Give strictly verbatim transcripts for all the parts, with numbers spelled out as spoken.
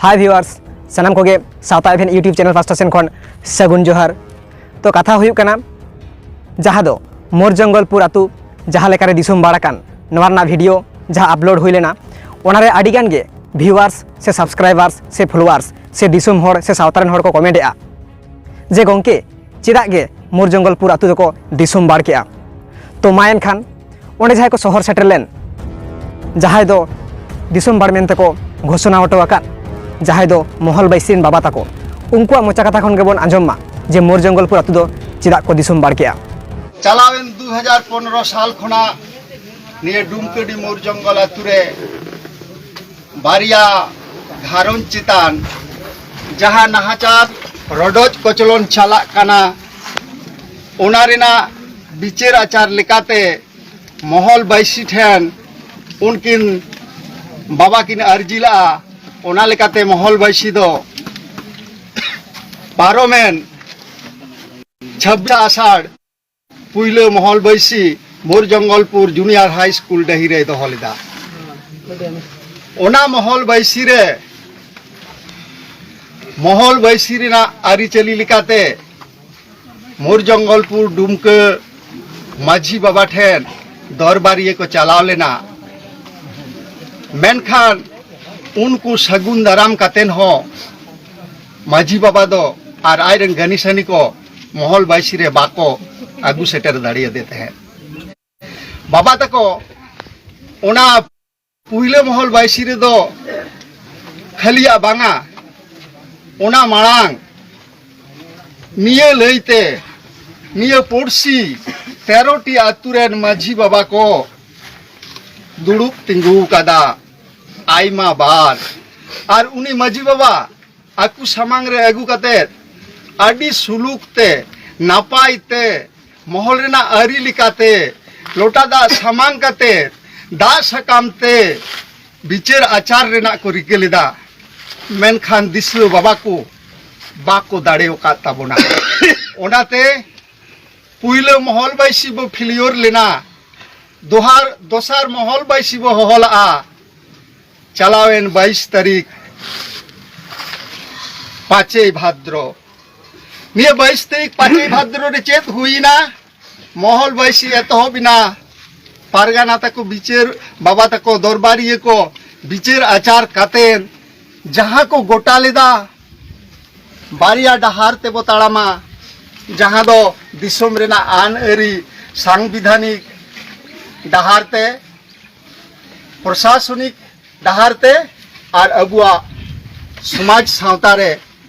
Hi viewers, ᱥᱟᱱᱟᱢ ᱠᱚᱜᱮ ᱥᱟᱶᱛᱟ ᱮᱵᱷᱮᱱ YouTube channel ᱯᱟᱥᱴᱟ ᱥᱮᱱ ᱠᱷᱚᱱ ᱥᱟᱹᱜᱩᱱ ᱡᱚᱦᱟᱨ᱾ ᱛᱚ, ᱠᱟᱛᱷᱟ ᱦᱩᱭᱩᱜ ᱠᱟᱱᱟ, ᱡᱟᱦᱟᱸ ᱫᱚ ᱢᱳᱨ ᱡᱚᱝᱜᱚᱞᱯᱩᱨ ᱟᱹᱛᱩ ᱡᱟᱦᱟᱸ ᱞᱮᱠᱟᱨᱮ ᱫᱤᱥᱚᱢ ᱵᱟᱲ ᱟᱠᱟᱱ, ᱱᱚᱣᱟ ᱨᱮᱱᱟᱜ ᱵᱷᱤᱰᱤᱭᱳ ᱡᱟᱦᱟᱸ ᱟᱯᱞᱳᱰ ᱦᱩᱭ ᱞᱮᱱᱟ, ᱚᱱᱟᱨᱮ ᱟᱹᱰᱤ ᱜᱟᱱ ᱜᱮ ᱵᱷᱤᱭᱩᱣᱟᱨᱥ ᱥᱮ ᱥᱟᱵᱥᱠᱨᱟᱭᱵᱟᱨᱥ ᱥᱮ ᱯᱷᱚᱞᱳᱣᱟᱨᱥ ᱥᱮ ᱫᱤᱥᱚᱢ ᱦᱚᱲ ᱥᱮ ᱥᱟᱶᱛᱟ ᱨᱮᱱ ᱦᱚᱲ ᱠᱚ ᱠᱚᱢᱮᱱᱴ ᱮᱫᱼᱟ ᱡᱮ, "ᱜᱚᱢᱠᱮ, ᱪᱮᱫᱟᱜ ᱜᱮ ᱢᱳᱨ ᱡᱚᱝᱜᱚᱞᱯᱩᱨ ᱟᱹᱛᱩ ᱫᱚᱠᱚ ᱫᱤᱥᱚᱢ ᱵᱟᱲ ᱠᱮᱜᱼᱟ?" ᱛᱚ, ᱢᱟ ᱮᱱᱠᱷᱟᱱ ᱚᱸᱰᱮ ᱡᱟᱦᱟᱸᱭ ᱠᱚ ᱥᱚᱦᱚᱨ ᱥᱮᱴᱮᱨ ᱞᱮᱱ, ᱡᱟᱦᱟᱸᱭ ᱫᱚ ᱫᱤᱥᱚᱢ ᱵᱟᱲ ᱢᱮᱱᱛᱮ ᱠᱚ ᱜᱷᱳᱥᱚᱱᱟ ᱦᱚᱴᱚ ᱟᱠᱟᱫ, ᱡᱟᱦᱟᱸᱭ ᱫᱚ ᱢᱚᱦᱚᱞ ᱵᱟᱹᱭᱥᱤ ᱨᱮᱱ ᱵᱟᱵᱟ ᱛᱟᱠᱚ, ᱩᱱᱠᱩᱣᱟᱜ ᱢᱚᱪᱟ ᱠᱟᱛᱷᱟ ᱠᱷᱚᱱ ᱜᱮᱵᱚᱱ ᱟᱸᱡᱚᱢ ᱢᱟ ᱡᱮ ᱢᱳᱨ ᱡᱚᱝᱜᱚᱞᱯᱩᱨ ᱟᱹᱛᱩ ᱫᱚ ᱪᱮᱫᱟᱜ ᱠᱚ ᱫᱤᱥᱚᱢ ᱵᱟᱲ ᱠᱮᱜᱼᱟ᱾ ᱪᱟᱞᱟᱣᱮᱱ ᱫᱩ ᱦᱟᱡᱟᱨ ᱯᱚᱱᱨᱚ ᱥᱟᱞ ᱠᱷᱚᱱᱟᱜ ᱱᱤᱭᱟᱹ ᱰᱩᱢᱠᱟᱹᱰᱤ ᱢᱳᱨ ᱡᱚᱝᱜᱚᱞ ᱟᱹᱛᱩ ᱨᱮ ᱵᱟᱨᱭᱟ ᱜᱷᱟᱨᱚᱸᱡᱽ ᱪᱮᱛᱟᱱ ᱡᱟᱦᱟᱸ ᱱᱟᱦᱟᱪᱟᱨ ᱨᱚᱰᱚᱡ ᱠᱚᱪᱞᱚᱱ ᱪᱟᱞᱟᱜ ᱠᱟᱱᱟ, ᱚᱱᱟ ᱨᱮᱱᱟᱜ ᱵᱤᱪᱟᱹᱨ ᱟᱪᱟᱨ ᱞᱮᱠᱟᱛᱮ ᱢᱚᱦᱚᱞ ᱵᱟᱹᱭᱥᱤ ᱴᱷᱮᱱ ᱩᱱᱠᱤᱱ ᱵᱟᱵᱟ ᱠᱤᱱ ᱟᱹᱨᱡᱤ ᱞᱟᱜᱼᱟ᱾ ᱚᱱᱟ ᱞᱮᱠᱟᱛᱮ ᱢᱚᱦᱚᱞ ᱵᱟᱹᱭᱥᱤ ᱫᱚ ᱯᱟᱨᱚᱢᱮᱱ ᱪᱷᱟᱵᱵᱤᱥ ᱟᱥᱟᱲ ᱯᱩᱭᱞᱟᱹ ᱢᱚᱦᱚᱞ ᱵᱟᱹᱭᱥᱤ ᱢᱳᱨ ᱡᱚᱝᱜᱚᱞᱯᱩᱨ ᱡᱩᱱᱤᱭᱟᱨ ᱦᱟᱭ ᱥᱠᱩᱞ ᱰᱟᱹᱦᱤ ᱨᱮᱭ ᱫᱚᱦᱚ ᱞᱮᱫᱟ᱾ ᱚᱱᱟ ᱢᱚᱦᱚᱞ ᱵᱟᱹᱭᱥᱤ ᱨᱮ, ᱢᱚᱦᱚᱞ ᱵᱟᱹᱭᱥᱤ ᱨᱮᱱᱟᱜ ᱟᱹᱨᱤᱪᱟᱹᱞᱤ ᱞᱮᱠᱟᱛᱮ ᱢᱳᱨ ᱡᱚᱝᱜᱚᱞᱯᱩᱨ ᱰᱩᱢᱠᱟᱹ ᱢᱟᱹᱡᱷᱤ ᱵᱟᱵᱟ ᱴᱷᱮᱱ ᱫᱚᱨᱵᱟᱨᱤᱭᱟᱹ ᱠᱚ ᱪᱟᱞᱟᱣ ᱞᱮᱱᱟ᱾ ᱢᱮᱱᱠᱷᱟᱱ ᱩᱱᱠᱩ ᱥᱟᱹᱜᱩᱱ ᱫᱟᱨᱟᱢ ᱠᱟᱛᱮᱱ ᱦᱚᱸ ᱢᱟᱹᱡᱷᱤ ᱵᱟᱵᱟ ᱫᱚ ᱟᱨ ᱟᱡ ᱨᱮᱱ ᱜᱟᱹᱱᱤᱥᱟᱹᱱᱤ ᱠᱚ ᱢᱚᱦᱚᱞ ᱵᱟᱹᱭᱥᱤ ᱨᱮ ᱵᱟᱠᱚ ᱟᱹᱜᱩ ᱥᱮᱴᱮᱨ ᱫᱟᱲᱮᱭᱟᱫᱮ ᱛᱟᱦᱮᱸᱫ᱾ ᱵᱟᱵᱟ ᱛᱟᱠᱚ ᱚᱱᱟ ᱯᱩᱭᱞᱟᱹ ᱢᱚᱦᱚᱞ ᱵᱟᱹᱭᱥᱤ ᱨᱮᱫᱚ ᱠᱷᱟᱹᱞᱤᱭᱟᱜ ᱵᱟᱝᱟ, ᱚᱱᱟ ᱢᱟᱲᱟᱝ ᱱᱤᱭᱟᱹ ᱞᱟᱹᱭᱛᱮ ᱱᱤᱭᱟᱹ ᱯᱩᱲᱥᱤ ᱛᱮᱨᱚ ᱴᱤ ᱟᱹᱛᱩ ᱨᱮᱱ ᱢᱟᱹᱡᱷᱤ ᱵᱟᱵᱟ ᱠᱚ ᱫᱩᱲᱩᱵ ᱛᱤᱸᱜᱩ ᱠᱟᱫᱟ ᱟᱭᱢᱟ ᱵᱟᱨ᱾ ᱟᱨ ᱩᱱᱤ ᱢᱟᱹᱡᱷᱤ ᱵᱟᱵᱟ ᱟᱠᱚ ᱥᱟᱢᱟᱝ ᱨᱮ ᱟᱹᱜᱩ ᱠᱟᱛᱮ ᱟᱹᱰᱤ ᱥᱩᱞᱩᱠ ᱛᱮ, ᱱᱟᱯᱟᱭ ᱛᱮ, ᱢᱚᱦᱚᱞ ᱨᱮᱱᱟᱜ ᱟᱹᱨᱤ ᱞᱮᱠᱟᱛᱮ ᱞᱚᱴᱟ ᱫᱟᱜ ᱥᱟᱢᱟᱝ ᱠᱟᱛᱮ, ᱫᱟᱜ ᱥᱟᱠᱟᱢ ᱛᱮ ᱵᱤᱪᱟᱹᱨ ᱟᱪᱟᱨ ᱨᱮᱱᱟᱜ ᱠᱚ ᱨᱤᱠᱟᱹ ᱞᱮᱫᱟ᱾ ᱢᱮᱱᱠᱷᱟᱱ ᱫᱤᱥᱣᱟᱹ ᱵᱟᱵᱟ ᱠᱚ ᱵᱟᱠᱚ ᱫᱟᱲᱮ ᱟᱠᱟᱫ ᱛᱟᱵᱚᱱᱟ᱾ ᱚᱱᱟᱛᱮ ᱯᱩᱭᱞᱟᱹ ᱢᱚᱦᱚᱞ ᱵᱟᱹᱭᱥᱤ ᱵᱚ ᱯᱷᱤᱞᱤᱭᱳᱨ ᱞᱮᱱᱟ, ᱫᱚᱦᱟᱨ, ᱫᱚᱥᱟᱨ ᱢᱚᱦᱚᱞ ᱵᱟᱹᱭᱥᱤ ᱵᱚ ᱦᱚᱦᱚ ᱞᱟᱜᱼᱟ᱾ ᱪᱟᱞᱟᱣᱮᱱ ᱵᱟᱭᱤᱥ ᱛᱟᱹᱨᱤᱠᱷ ᱯᱟᱸᱪᱮᱭ ᱵᱷᱟᱫᱨᱚ᱾ ᱱᱤᱭᱟᱹ ᱵᱟᱭᱤᱥ ᱛᱟᱹᱨᱤᱠᱷ ᱯᱟᱸᱪᱮᱭ ᱵᱷᱟᱫᱨᱚ ᱨᱮ ᱪᱮᱫ ᱦᱩᱭᱱᱟ? ᱢᱚᱦᱚᱞ ᱵᱟᱹᱭᱥᱤ ᱮᱛᱚᱦᱚᱵ ᱮᱱᱟ᱾ ᱯᱟᱨᱜᱟᱱᱟ ᱛᱟᱠᱚ, ᱵᱤᱪᱟᱹᱨ, ᱵᱟᱵᱟ ᱛᱟᱠᱚ, ᱫᱚᱨᱵᱟᱨᱤᱭᱟᱹ ᱠᱚ ᱵᱤᱪᱟᱹᱨ ᱟᱪᱟᱨ ᱠᱟᱛᱮᱱ ᱡᱟᱦᱟᱸ ᱠᱚ ᱜᱚᱴᱟ ᱞᱮᱫᱟ, ᱵᱟᱨᱭᱟ ᱰᱟᱦᱟᱨ ᱛᱮᱵᱚ ᱛᱟᱲᱟᱢᱟ, ᱡᱟᱦᱟᱸ ᱫᱚ ᱫᱤᱥᱚᱢ ᱨᱮᱱᱟᱜ ᱟᱹᱱ ᱟᱹᱨᱤ ᱥᱟᱝᱵᱤᱫᱷᱟᱱᱤᱠ ᱰᱟᱦᱟᱨ ᱛᱮ, ᱯᱨᱚᱥᱟᱥᱚᱱᱤᱠ ᱰᱟᱦᱟᱨ ᱛᱮ, ᱟᱨ ᱟᱵᱚᱣᱟᱜ ᱥᱚᱢᱟᱡᱽ ᱥᱟᱶᱛᱟ ᱨᱮ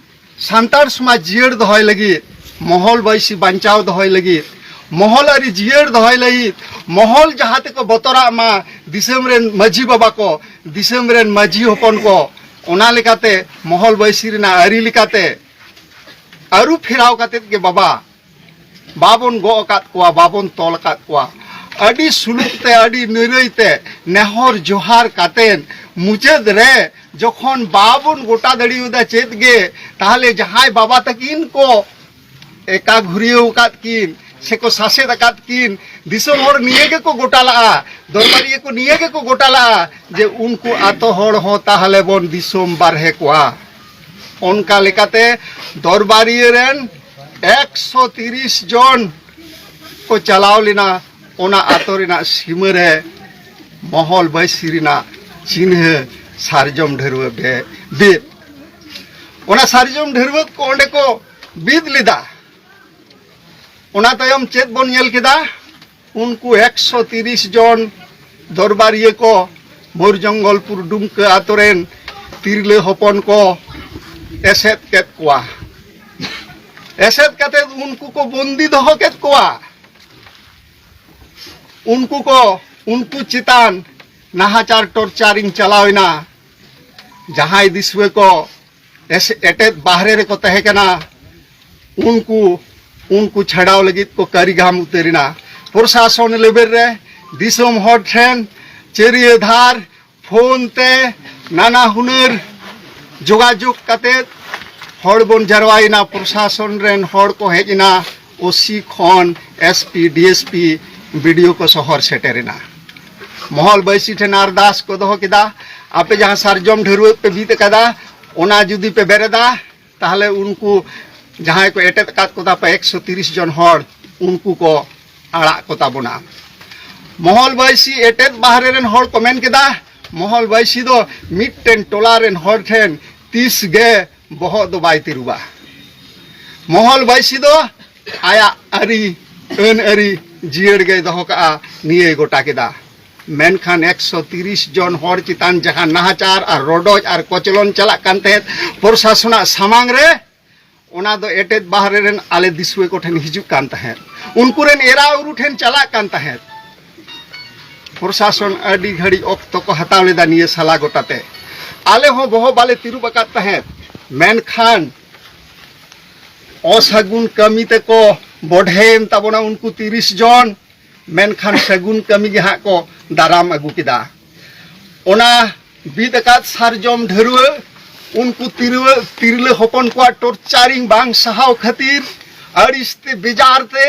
ᱥᱟᱱᱛᱟᱲ ᱥᱚᱢᱟᱡᱽ ᱡᱤᱭᱟᱹᱲ ᱫᱚᱦᱚᱭ ᱞᱟᱹᱜᱤᱫ, ᱢᱚᱦᱚᱞ ᱵᱟᱹᱭᱥᱤ ᱵᱟᱧᱪᱟᱣ ᱫᱚᱦᱚᱭ ᱞᱟᱹᱜᱤᱫ, ᱢᱚᱦᱚᱞ ᱟᱹᱨᱤ ᱡᱤᱭᱟᱹᱲ ᱫᱚᱦᱚᱭ ᱞᱟᱹᱜᱤᱫ, ᱢᱚᱦᱚᱞ ᱡᱟᱦᱟᱸ ᱛᱮᱠᱚ ᱵᱚᱛᱚᱨᱟᱜ ᱢᱟ ᱫᱤᱥᱚᱢ ᱨᱮᱱ ᱢᱟᱹᱡᱷᱤ ᱵᱟᱵᱟ ᱠᱚ, ᱫᱤᱥᱚᱢ ᱨᱮᱱ ᱢᱟᱹᱡᱷᱤ ᱦᱚᱯᱚᱱ ᱠᱚ, ᱚᱱᱟ ᱞᱮᱠᱟᱛᱮ ᱢᱚᱦᱚᱞ ᱵᱟᱹᱭᱥᱤ ᱨᱮᱱᱟᱜ ᱟᱹᱨᱤ ᱞᱮᱠᱟᱛᱮ ᱟᱹᱨᱩ ᱯᱷᱮᱨᱟᱣ ᱠᱟᱛᱮᱫ ᱜᱮ ᱵᱟᱵᱟ, ᱵᱟᱵᱚᱱ ᱜᱚᱜ ᱟᱠᱟᱫ ᱠᱚᱣᱟ, ᱵᱟᱵᱚᱱ ᱛᱚᱞ ᱟᱠᱟᱫ ᱠᱚᱣᱟ᱾ ᱟᱹᱰᱤ ᱥᱩᱞᱩᱠ ᱛᱮ, ᱟᱹᱰᱤ ᱱᱤᱨᱟᱹᱭ ᱛᱮ ᱱᱮᱦᱚᱨ ᱡᱚᱦᱟᱨ ᱠᱟᱛᱮᱫ ᱢᱩᱪᱟᱹᱫ ᱨᱮ ᱡᱚᱠᱷᱚᱱ ᱵᱟᱵᱚᱱ ᱜᱚᱴᱟ ᱫᱟᱲᱮᱭᱟᱫᱟ ᱪᱮᱫ ᱜᱮ, ᱛᱟᱦᱞᱮ ᱡᱟᱦᱟᱸᱭ ᱵᱟᱵᱟ ᱛᱟᱹᱠᱤᱱ ᱠᱚ ᱮᱠᱟ ᱜᱷᱩᱨᱤᱭᱟᱹᱣ ᱟᱠᱟᱫ ᱠᱤᱱ ᱥᱮᱠᱚ ᱥᱟᱥᱮᱛ ᱟᱠᱟᱫ ᱠᱤᱱ, ᱫᱤᱥᱚᱢ ᱦᱚᱲ ᱱᱤᱭᱟᱹ ᱜᱮᱠᱚ ᱜᱚᱴᱟ ᱞᱟᱜᱼᱟ, ᱫᱚᱨᱵᱟᱨᱤᱭᱟᱹ ᱠᱚ ᱱᱤᱭᱟᱹ ᱜᱮᱠᱚ ᱜᱚᱴᱟ ᱞᱟᱜᱼᱟ ᱡᱮ ᱩᱱᱠᱩ ᱟᱛᱳ ᱦᱚᱲ ᱦᱚᱸ ᱛᱟᱦᱞᱮ ᱵᱚᱱ ᱫᱤᱥᱚᱢ ᱵᱟᱨᱦᱮ ᱠᱚᱣᱟ᱾ ᱚᱱᱠᱟ ᱞᱮᱠᱟᱛᱮ ᱫᱚᱨᱵᱟᱨᱤᱭᱟᱹ ᱨᱮᱱ ᱮᱠᱥᱚ ᱛᱤᱨᱤᱥ ᱡᱚᱱ ᱠᱚ ᱪᱟᱞᱟᱣ ᱞᱮᱱᱟ ᱚᱱᱟ ᱟᱛᱳ ᱨᱮᱱᱟᱜ ᱥᱤᱢᱟᱹ ᱨᱮ ᱢᱚᱦᱚᱞ ᱵᱟᱹᱭᱥᱤ ᱨᱮᱱᱟᱜ ᱪᱤᱱᱦᱟᱹ ᱥᱟᱨᱡᱚᱢ ᱰᱷᱟᱹᱨᱣᱟᱹ ᱵᱮ-, ᱵᱤᱫ᱾ ᱚᱱᱟ ᱥᱟᱨᱡᱚᱢ ᱰᱷᱟᱹᱨᱣᱟᱹ ᱠᱚ ᱚᱸᱰᱮ ᱠᱚ ᱵᱤᱫ ᱞᱮᱫᱟ᱾ ᱚᱱᱟ ᱛᱟᱭᱚᱢ ᱪᱮᱫ ᱵᱚᱱ ᱧᱮᱞ ᱠᱮᱫᱟ? ᱩᱱᱠᱩ ᱮᱠᱥᱚ ᱛᱤᱨᱤᱥ ᱡᱚᱱ ᱫᱚᱨᱵᱟᱨᱤᱭᱟᱹ ᱠᱚ ᱢᱚᱭᱩᱨ ᱡᱚᱝᱜᱚᱞᱯᱩᱨ ᱰᱩᱢᱠᱟᱹ ᱟᱛᱳ ᱨᱮᱱ ᱛᱤᱨᱞᱟᱹ ᱦᱚᱯᱚᱱ ᱠᱚ ᱮᱥᱮᱫ ᱠᱮᱫ ᱠᱚᱣᱟ᱾ ᱮᱥᱮᱫ ᱠᱟᱛᱮ ᱩᱱᱠᱩ ᱠᱚ ᱵᱚᱱᱫᱤ ᱫᱚᱦᱚ ᱠᱮᱫ ᱠᱚᱣᱟ᱾ ᱩᱱᱠᱩ ᱠᱚ, ᱩᱱᱠᱩ ᱪᱮᱛᱟᱱ ᱱᱟᱦᱟᱪᱟᱨ ᱴᱚᱨᱪᱟᱨ ᱤᱧ ᱪᱟᱞᱟᱣ ᱮᱱᱟ᱾ ᱡᱟᱦᱟᱸᱭ ᱫᱤᱥᱩᱣᱟᱹ ᱠᱚ ᱮᱥ-, ᱮᱴᱮᱫ ᱵᱟᱦᱨᱮ ᱨᱮᱠᱚ ᱛᱟᱦᱮᱸ ᱠᱟᱱᱟ, ᱩᱱᱠᱩ, ᱩᱱᱠᱩ ᱪᱷᱟᱰᱟᱣ ᱞᱟᱹᱜᱤᱫ ᱠᱚ ᱠᱟᱹᱨᱤᱜᱟᱢ ᱩᱛᱟᱹᱨ ᱮᱱᱟ᱾ ᱯᱨᱚᱥᱟᱥᱚᱱ ᱞᱮᱵᱮᱞ ᱨᱮ ᱫᱤᱥᱚᱢ ᱦᱚᱲ ᱴᱷᱮᱱ ᱪᱟᱹᱨᱤᱭᱟᱹ ᱫᱷᱟᱨ ᱯᱷᱳᱱ ᱛᱮ ᱱᱟᱱᱟ ᱦᱩᱱᱟᱹᱨ ᱡᱳᱜᱟᱡᱳᱜᱽ ᱠᱟᱛᱮ ᱦᱚᱲ ᱵᱚᱱ ᱡᱟᱨᱣᱟᱭᱮᱱᱟ᱾ ᱯᱨᱚᱥᱟᱥᱚᱱ ᱨᱮᱱ ᱦᱚᱲ ᱠᱚ ᱦᱮᱡ ᱮᱱᱟ, ᱳᱥᱤ ᱠᱷᱚᱱ S P, D S P, B D O ᱠᱚ ᱥᱚᱦᱚᱨ ᱥᱮᱴᱮᱨ ᱮᱱᱟ᱾ ᱢᱚᱦᱚᱞ ᱵᱟᱹᱭᱥᱤ ᱴᱷᱮᱱ ᱟᱨᱫᱟᱥ ᱠᱚ ᱫᱚᱦᱚ ᱠᱮᱫᱟ, ᱟᱯᱮ ᱡᱟᱦᱟᱸ ᱥᱟᱨᱡᱚᱢ ᱰᱷᱟᱹᱨᱣᱟᱹᱜ ᱯᱮ ᱵᱤᱫ ᱟᱠᱟᱫᱟ, ᱚᱱᱟ ᱡᱩᱫᱤ ᱯᱮ ᱵᱮᱨᱮᱫᱟ, ᱛᱟᱦᱞᱮ ᱩᱱᱠᱩ ᱡᱟᱦᱟᱸᱭ ᱠᱚ ᱮᱴᱮᱫ ᱟᱠᱟᱫ ᱠᱚ ᱛᱟᱯᱮ ᱮᱠᱥᱚ ᱛᱤᱨᱤᱥ ᱡᱚᱱ ᱦᱚᱲ, ᱩᱱᱠᱩ ᱠᱚ ᱟᱲᱟᱜ ᱠᱚ ᱛᱟᱵᱚᱱᱟ᱾ ᱢᱚᱦᱚᱞ ᱵᱟᱹᱭᱥᱤ ᱮᱴᱮᱫ ᱵᱟᱦᱨᱮ ᱨᱮᱱ ᱦᱚᱲ ᱠᱚ ᱢᱮᱱ ᱠᱮᱫᱟ, ᱢᱚᱦᱚᱞ ᱵᱟᱹᱭᱥᱤ ᱫᱚ ᱢᱤᱫᱴᱮᱱ ᱴᱚᱞᱟ ᱨᱮᱱ ᱦᱚᱲ ᱴᱷᱮᱱ ᱛᱤᱥ ᱜᱮ ᱵᱚᱦᱚᱜ ᱫᱚ ᱵᱟᱭ ᱛᱤᱨᱩᱵᱟ᱾ ᱢᱚᱦᱚᱞ ᱵᱟᱹᱭᱥᱤ ᱫᱚ ᱟᱭᱟᱜ ᱟᱹᱨᱤ, ᱟᱹᱱ ᱟᱹᱨᱤ ᱡᱤᱭᱟᱹᱲ ᱜᱮᱭ ᱫᱚᱦᱚ ᱠᱟᱜᱼᱟ, ᱱᱤᱭᱟᱹᱭ ᱜᱚᱴᱟ ᱠᱮᱫᱟ᱾ ᱢᱮᱱᱠᱷᱟᱱ ᱮᱠᱥᱚ ᱛᱤᱨᱤᱥ ᱡᱚᱱ ᱦᱚᱲ ᱪᱮᱛᱟᱱ ᱡᱟᱦᱟᱸ ᱱᱟᱦᱟᱪᱟᱨ ᱟᱨ ᱨᱚᱰᱚᱡ ᱟᱨ ᱠᱚᱪᱞᱚᱱ ᱪᱟᱞᱟᱜ ᱠᱟᱱ ᱛᱟᱦᱮᱸᱫ ᱯᱨᱚᱥᱟᱥᱚᱱᱟᱜ ᱥᱟᱢᱟᱝ ᱨᱮ, ᱚᱱᱟ ᱫᱚ ᱮᱴᱮᱫ ᱵᱟᱦᱨᱮ ᱨᱮᱱ ᱟᱞᱮ ᱫᱤᱥᱩᱣᱟᱹ ᱠᱚᱴᱷᱮᱱ ᱦᱤᱡᱩᱜ ᱠᱟᱱ ᱛᱟᱦᱮᱸᱫ, ᱩᱱᱠᱩ ᱨᱮᱱ ᱮᱨᱟ ᱩᱨᱩ ᱴᱷᱮᱱ ᱪᱟᱞᱟᱜ ᱠᱟᱱ ᱛᱟᱦᱮᱸᱫ᱾ ᱯᱨᱚᱥᱟᱥᱚᱱ ᱟᱹᱰᱤ ᱜᱷᱟᱹᱲᱤᱡ ᱚᱠᱛᱚ ᱠᱚ ᱦᱟᱛᱟᱣ ᱞᱮᱫᱟ ᱱᱤᱭᱟᱹ ᱥᱟᱞᱟ ᱜᱚᱴᱟᱛᱮ᱾ ᱟᱞᱮ ᱦᱚᱸ ᱵᱚᱦᱚᱜ ᱵᱟᱞᱮ ᱛᱤᱨᱩᱵ ᱟᱠᱟᱫ ᱛᱟᱦᱮᱸᱫ, ᱢᱮᱱᱠᱷᱟᱱ ᱚᱥᱟᱹᱜᱩᱱ ᱠᱟᱹᱢᱤ ᱛᱮᱠᱚ ᱵᱚᱰᱷᱮᱭᱮᱱ ᱛᱟᱵᱚᱱᱟ ᱩᱱᱠᱩ ᱛᱤᱨᱤᱥ ᱡᱚᱱ, ᱢᱮᱱᱠᱷᱟᱱ ᱥᱟᱹᱜᱩᱱ ᱠᱟᱹᱢᱤ ᱜᱮ ᱦᱟᱸᱜ ᱠᱚ ᱫᱟᱨᱟᱢ ᱟᱹᱜᱩ ᱠᱮᱫᱟ᱾ ᱚᱱᱟ ᱵᱤᱫ ᱟᱠᱟᱫ ᱥᱟᱨᱡᱚᱢ ᱰᱷᱟᱹᱨᱣᱟᱹ ᱩᱱᱠᱩ ᱛᱤᱨᱣᱟᱹ-, ᱛᱤᱨᱞᱟᱹ ᱦᱚᱯᱚᱱ ᱠᱚᱣᱟᱜ ᱴᱚᱨᱪᱟᱨᱤᱝ ᱵᱟᱝ ᱥᱟᱦᱟᱣ ᱠᱷᱟᱹᱛᱤᱨ ᱟᱹᱲᱤᱥ ᱛᱮ ᱵᱮᱡᱟᱨ ᱛᱮ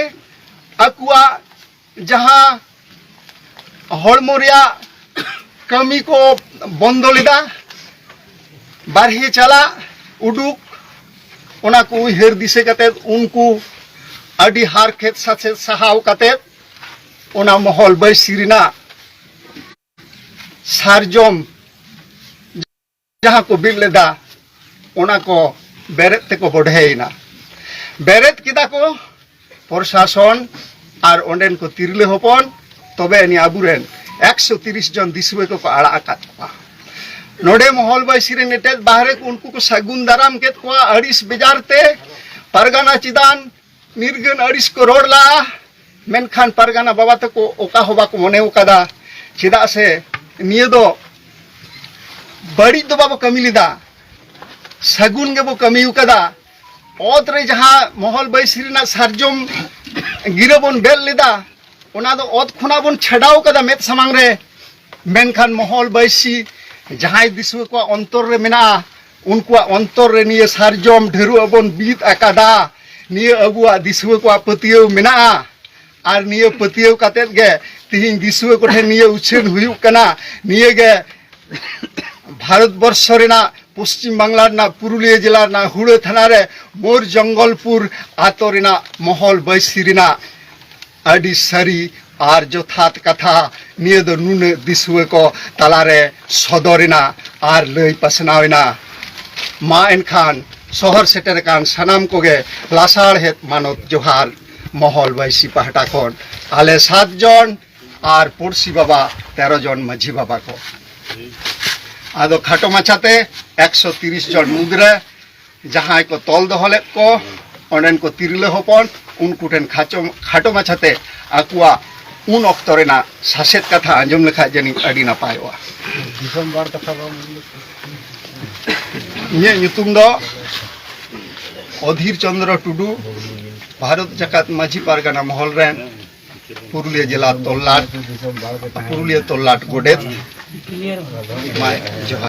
ᱟᱠᱚᱣᱟᱜ ᱡᱟᱦᱟᱸ ᱦᱚᱲᱢᱚ ᱨᱮᱭᱟᱜ ᱠᱟᱹᱢᱤ ᱠᱚ ᱵᱚᱱᱫᱚ ᱞᱮᱫᱟ, ᱵᱟᱨᱦᱮ ᱪᱟᱞᱟᱜ ᱩᱰᱩᱠ, ᱚᱱᱟ ᱠᱚ ᱩᱭᱦᱟᱹᱨ ᱫᱤᱥᱟᱹ ᱠᱟᱛᱮ ᱩᱱᱠᱩ ᱟᱹᱰᱤ ᱦᱟᱨᱠᱮᱛ ᱥᱟᱥᱮᱛ ᱥᱟᱦᱟᱣ ᱠᱟᱛᱮ ᱚᱱᱟ ᱢᱚᱦᱚᱞ ᱵᱟᱹᱭᱥᱤ ᱨᱮᱱᱟᱜ ᱥᱟᱨᱡᱚᱢ ᱡᱟᱦᱟᱸ ᱠᱚ ᱵᱤᱫ ᱞᱮᱫᱟ, ᱚᱱᱟ ᱠᱚ ᱵᱮᱨᱮᱫ ᱛᱮᱠᱚ ᱵᱚᱰᱷᱮᱭᱮᱱᱟ᱾ ᱵᱮᱨᱮᱫ ᱠᱮᱫᱟ ᱠᱚ ᱯᱨᱚᱥᱟᱥᱚᱱ ᱟᱨ ᱚᱸᱰᱮᱱ ᱠᱚ ᱛᱤᱨᱞᱟᱹ ᱦᱚᱯᱚᱱ, ᱛᱚᱵᱮ ᱟᱹᱱᱤᱡ ᱟᱵᱚᱨᱮᱱ ᱮᱠᱥᱚ ᱛᱤᱨᱤᱥ ᱡᱚᱱ ᱫᱤᱥᱩᱣᱟᱹ ᱠᱚᱠᱚ ᱟᱲᱟᱜ ᱟᱠᱟᱫ ᱠᱚᱣᱟ᱾ ᱱᱚᱰᱮ ᱢᱚᱦᱚᱞ ᱵᱟᱹᱭᱥᱤ ᱨᱮᱱ ᱮᱴᱮᱫ ᱵᱟᱦᱨᱮ ᱠᱚ ᱩᱱᱠᱩ ᱠᱚ ᱥᱟᱹᱜᱩᱱ ᱫᱟᱨᱟᱢ ᱠᱮᱫ ᱠᱚᱣᱟ ᱟᱹᱲᱤᱥ ᱵᱮᱡᱟᱨ ᱛᱮ, ᱯᱟᱨᱜᱟᱱᱟ ᱪᱮᱛᱟᱱ ᱱᱤᱨᱜᱟᱹᱱ ᱟᱹᱲᱤᱥ ᱠᱚ ᱨᱚᱲ ᱞᱟᱜᱼᱟ᱾ ᱢᱮᱱᱠᱷᱟᱱ ᱯᱟᱨᱜᱟᱱᱟ ᱵᱟᱵᱟ ᱛᱟᱠᱚ ᱚᱠᱟ ᱦᱚᱸ ᱵᱟᱠᱚ ᱢᱚᱱᱮ ᱟᱠᱟᱫᱟ, ᱪᱮᱫᱟᱜ ᱥᱮ ᱱᱤᱭᱟᱹ ᱫᱚ ᱵᱟᱹᱲᱤᱡ ᱫᱚ ᱵᱟᱵᱚ ᱠᱟᱹᱢᱤ ᱞᱮᱫᱟ, ᱥᱟᱹᱜᱩᱱ ᱜᱮᱵᱚ ᱠᱟᱹᱢᱤ ᱟᱠᱟᱫᱟ᱾ ᱚᱛ ᱨᱮ ᱡᱟᱦᱟᱸ ᱢᱚᱦᱚᱞ ᱵᱟᱹᱭᱥᱤ ᱨᱮᱱᱟᱜ ᱥᱟᱨᱡᱚᱢ ᱜᱤᱨᱟᱹ ᱵᱚᱱ ᱵᱮᱫ ᱞᱮᱫᱟ, ᱚᱱᱟ ᱫᱚ ᱚᱛ ᱠᱷᱚᱱᱟᱜ ᱵᱚᱱ ᱪᱷᱟᱰᱟᱣ ᱠᱟᱫᱟ ᱢᱮᱫ ᱥᱟᱢᱟᱝ ᱨᱮ, ᱢᱮᱱᱠᱷᱟᱱ ᱢᱚᱦᱚᱞ ᱵᱟᱹᱭᱥᱤ ᱡᱟᱦᱟᱸᱭ ᱫᱤᱥᱩᱣᱟᱹ ᱠᱚᱣᱟᱜ ᱚᱱᱛᱚᱨ ᱨᱮ ᱢᱮᱱᱟᱜᱼᱟ, ᱩᱱᱠᱩᱣᱟᱜ ᱚᱱᱛᱚᱨ ᱨᱮ ᱱᱤᱭᱟᱹ ᱥᱟᱨᱡᱚᱢ ᱰᱷᱟᱹᱨᱣᱟᱹᱜ ᱵᱚᱱ ᱵᱤᱫ ᱟᱠᱟᱫᱟ, ᱱᱤᱭᱟᱹ ᱟᱵᱚᱣᱟᱜ ᱫᱤᱥᱩᱣᱟᱹ ᱠᱚᱣᱟᱜ ᱯᱟᱹᱛᱭᱟᱹᱣ ᱢᱮᱱᱟᱜᱼᱟ᱾ ᱟᱨ ᱱᱤᱭᱟᱹ ᱯᱟᱹᱛᱭᱟᱹᱣ ᱠᱟᱛᱮᱫ ᱜᱮ ᱛᱤᱦᱤᱧ ᱫᱤᱥᱩᱣᱟᱹ ᱠᱚᱴᱷᱮᱱ ᱱᱤᱭᱟᱹ ᱩᱪᱷᱟᱹᱱ ᱦᱩᱭᱩᱜ ᱠᱟᱱᱟ, ᱱᱤᱭᱟᱹ ᱜᱮ ᱵᱷᱟᱨᱚᱛ ᱵᱚᱨᱥᱚ ᱨᱮᱱᱟᱜ ᱯᱚᱥᱪᱤᱢ ᱵᱟᱝᱞᱟ ᱨᱮᱱᱟᱜ ᱯᱩᱨᱩᱞᱤᱭᱟᱹ ᱡᱮᱞᱟ ᱨᱮᱱᱟᱜ ᱦᱩᱲᱟᱹ ᱛᱷᱟᱱᱟ ᱨᱮ ᱢᱳᱨ ᱡᱚᱝᱜᱚᱞᱯᱩᱨ ᱟᱛᱳ ᱨᱮᱱᱟᱜ ᱢᱚᱦᱚᱞ ᱵᱟᱹᱭᱥᱤ ᱨᱮᱱᱟᱜ ᱟᱹᱰᱤ ᱥᱟᱹᱨᱤ ᱟᱨ ᱡᱚᱛᱷᱟᱛ ᱠᱟᱛᱷᱟ ᱱᱤᱭᱟᱹ ᱫᱚ ᱱᱩᱱᱟᱹᱜ ᱫᱤᱥᱩᱣᱟᱹ ᱠᱚ ᱛᱟᱞᱟᱨᱮ ᱥᱚᱫᱚᱨ ᱮᱱᱟ ᱟᱨ ᱞᱟᱹᱭ ᱯᱟᱥᱱᱟᱣ ᱮᱱᱟ᱾ ᱢᱟ ᱮᱱᱠᱷᱟᱱ ᱥᱚᱦᱚᱨ ᱥᱮᱴᱮᱨ ᱟᱠᱟᱱ ᱥᱟᱱᱟᱢ ᱠᱚᱜᱮ ᱞᱟᱥᱟᱲᱦᱮᱫ ᱢᱟᱱᱚᱛ ᱡᱚᱦᱟᱨ ᱢᱚᱦᱚᱞ ᱵᱟᱹᱭᱥᱤ ᱯᱟᱦᱴᱟ ᱠᱷᱚᱱ ᱟᱞᱮ ᱥᱟᱛ ᱡᱚᱱ ᱟᱨ ᱯᱩᱲᱥᱤ ᱵᱟᱵᱟ ᱛᱮᱨᱚ ᱡᱚᱱ ᱢᱟᱹᱡᱷᱤ ᱵᱟᱵᱟ ᱠᱚ᱾ ᱟᱫᱚ ᱠᱷᱟᱴᱚ ᱢᱟᱪᱷᱟᱛᱮ ᱮᱠᱥᱚ ᱛᱤᱨᱤᱥ ᱡᱚᱱ ᱢᱩᱫᱽᱨᱮ ᱡᱟᱦᱟᱸᱭ ᱠᱚ ᱛᱚᱞ ᱫᱚᱦᱚ ᱞᱮᱫ ᱠᱚ ᱚᱸᱰᱮᱱ ᱠᱚ ᱛᱤᱨᱞᱟᱹ ᱦᱚᱯᱚᱱ, ᱩᱱᱠᱩ ᱴᱷᱮᱱ ᱠᱷᱟᱪᱚ-, ᱠᱷᱟᱴᱚ ᱢᱟᱪᱷᱟᱛᱮ ᱟᱠᱚᱣᱟᱜ ᱩᱱ ᱚᱠᱛᱚ ᱨᱮᱱᱟᱜ ᱥᱟᱥᱮᱛ ᱠᱟᱛᱷᱟ ᱟᱸᱡᱚᱢ ᱞᱮᱠᱷᱟᱡ ᱡᱟᱹᱱᱤᱡ ᱟᱹᱰᱤ ᱱᱟᱯᱟᱭᱚᱜᱼᱟ᱾ ᱫᱤᱥᱚᱢ ᱵᱟᱨ ᱠᱟᱛᱷᱟ ᱵᱟᱢ ᱤᱧᱟᱹᱜ ᱧᱩᱛᱩᱢ ᱫᱚ ᱚᱫᱷᱤᱨ ᱪᱚᱸᱫᱽᱨᱚ ᱴᱩᱰᱩ, ᱵᱷᱟᱨᱚᱛ ᱡᱟᱠᱟᱛ ᱢᱟᱹᱡᱷᱤ ᱯᱟᱨᱜᱟᱱᱟ ᱢᱚᱦᱚᱞ ᱨᱮᱱ ᱯᱩᱨᱩᱞᱤᱭᱟᱹ ᱡᱮᱞᱟ ᱛᱚᱞᱞᱟᱴ, ᱯᱩᱨᱩᱞᱤᱭᱟᱹ ᱛᱚᱞᱞᱟᱴ ᱜᱚᱰᱮᱛ᱾ ᱢᱟ ᱡᱚᱦᱟᱨ᱾